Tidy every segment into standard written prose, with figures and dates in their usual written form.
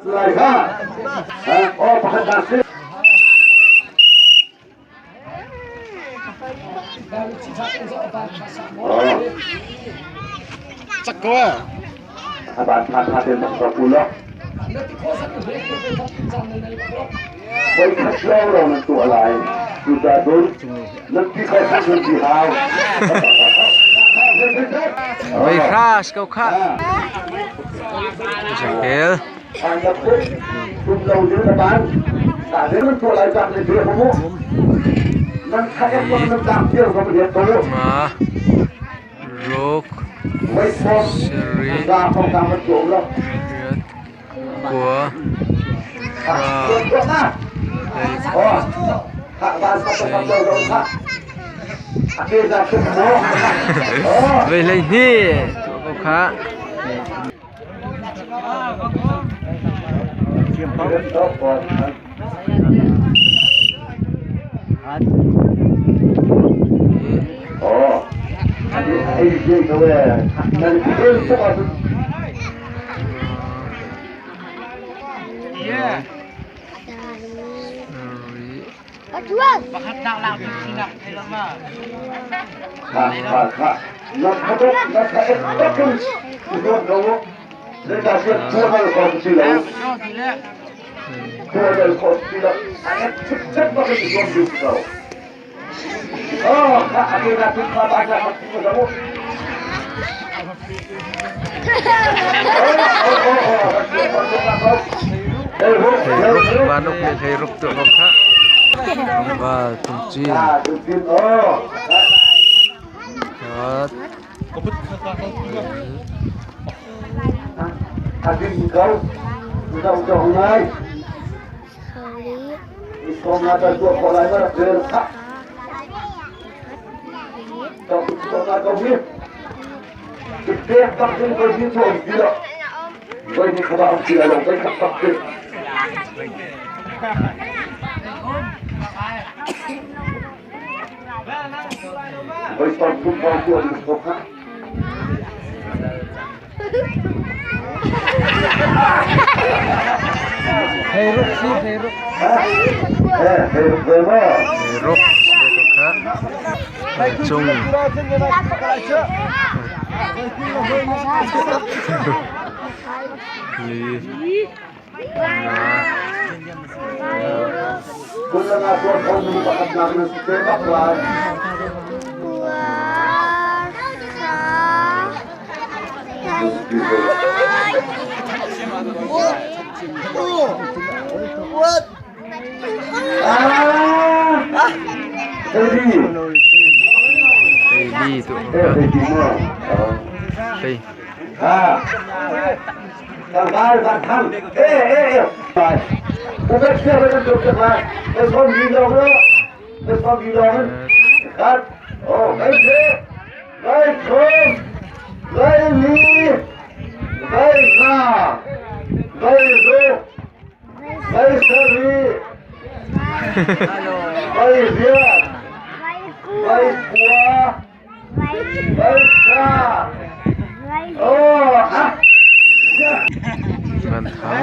Lai kha. Oh, pakhat dah si. Cak ko eh. Aban tha tha te mak ka pulo. Voi khat lawng lawng nan tuah lai. Cucaah cun nan ti kho khat nan ti hau. Voi hras ko kha. Hel. Ma ruk sarih riat kua ra Vei hlei hnih tuah ko kha. Banuk le hleiruk tuah ko kha. Tlangval tungcin. Khat. Hleiruk si hleiruk. Hleiruk si ko kha. Cung. Li. Li tu. Li. Ngan thang.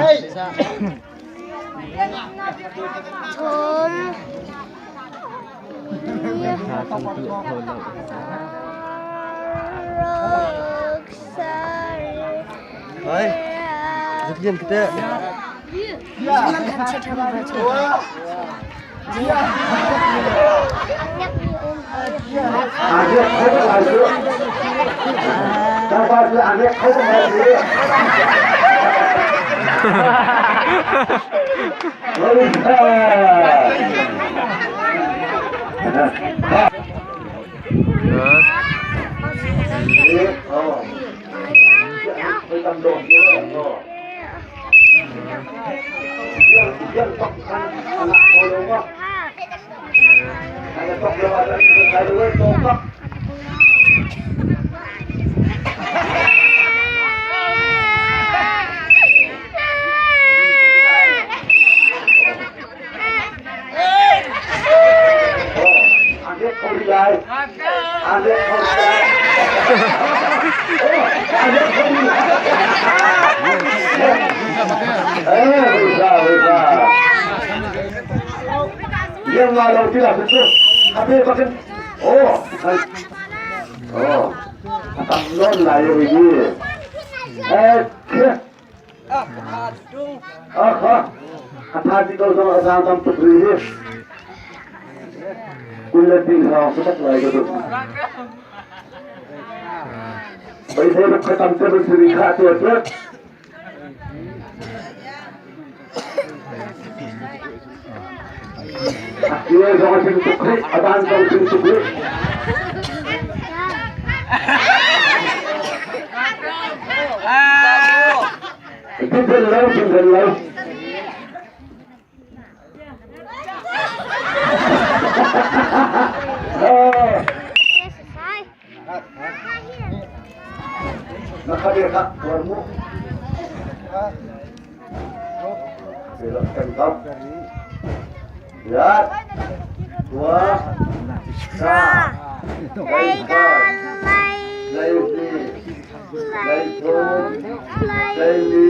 Eh, voi sa, voi sa. Yang nga lo ti la su. Hape bakin. Oh. Oh. Tam lon lai ri ni. Eh, Aha. A tha ti ko zong a zaang tam tuk rih hi. Kul le ding hrawng cu tak lai ka duh. Meithei bak kha tam te ban siri kha tua tuat. Ye zong a sing tuk rih, a dan zong sing tuk rih. Dinghel lo, dinghel lo. Na khabe kha tuar mu. Belok kan kau. Ya. Dua. Sa. Lai khat. Lai hnih. Lai thum. Lai li.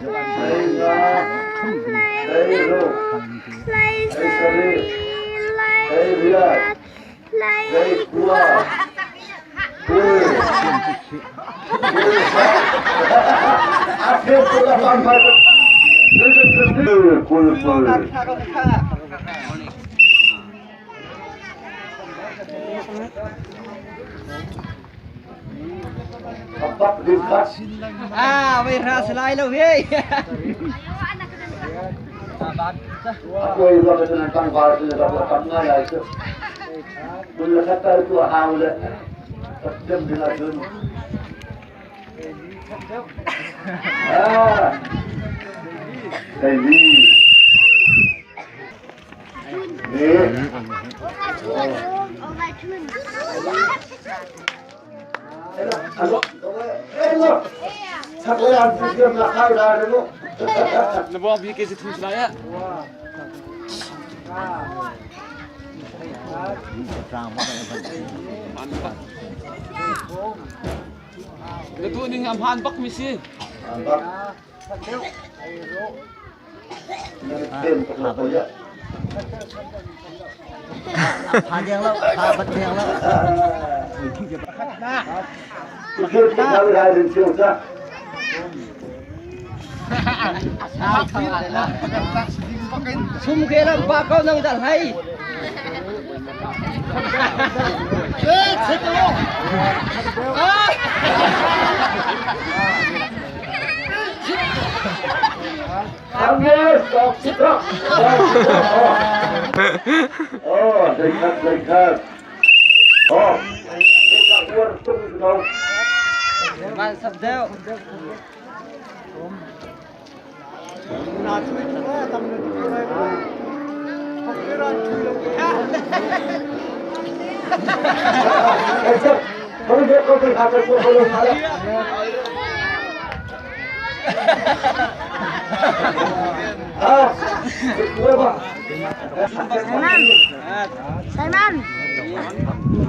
Lai nga. Lai ruk. Lai sarih. Lai riat. Lai kua. Kul. Kul kul. Ah, wei ra selai lo hei. Akuai lo ka nan tang var sin ra tam ngai lai chu. Kun la khat tu hau le. Dem ding ahcun. Ah. Hei ni. Ni. Na buang bi ke si thum lai ah. Na tu ning am han bak mi si. Pha deng lo, pha bat deng lo. Sum ke lam pa ko nang dal hai. Oh, zeikhat, zeikhat. Oh, Man sap deuh. Simon,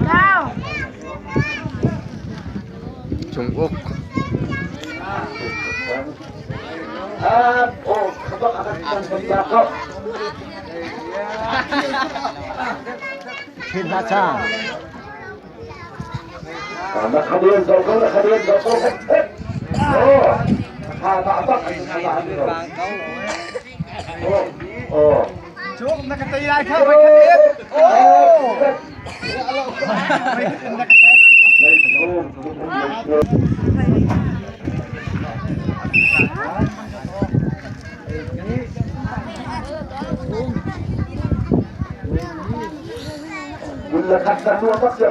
Cao. Cung uk.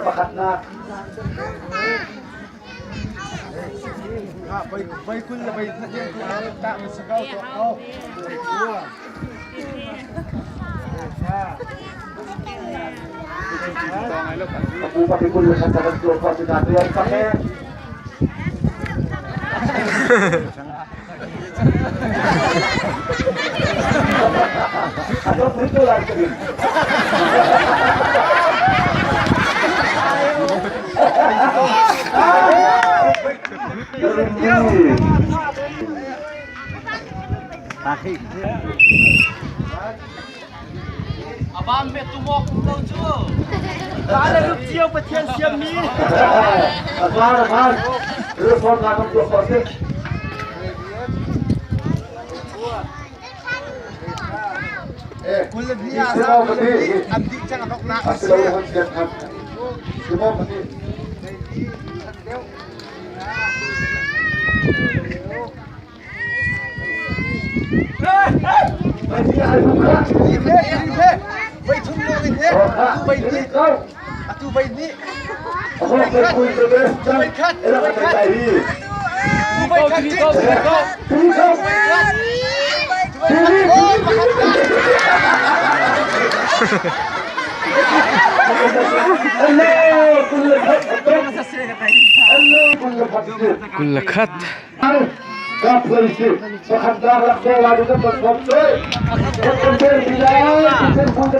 Pakhatnak. Abam me tumok lo cu. Bala rup cio Pathian siammi. Afan afan. Reform na kan tuah khawh si.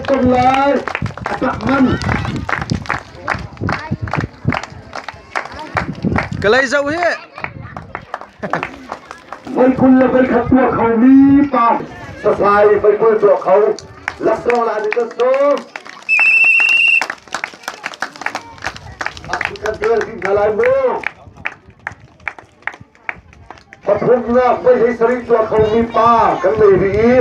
21. Kalay zoh hi. Voi 21 tuah kho mi pa sasai voi 20 tuah kho laksawng la ni kan sawm. Kan tel sin hna lai mu. Pathumnak voi 17 tuah kho mi pa kan nei rih i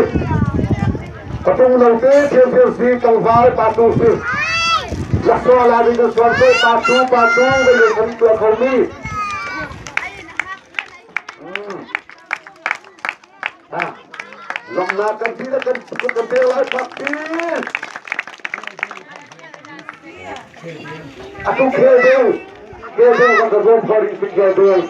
patung lo te thil si tlangval pa tu si. Laksawng la ni kan sawm pa tu pa tu voi 17 tuah kho mi. Lawmnak kan ti le kan kan pek lai fakpi. Atu khel deu, khel deu kan ka zuam khori si khel deu.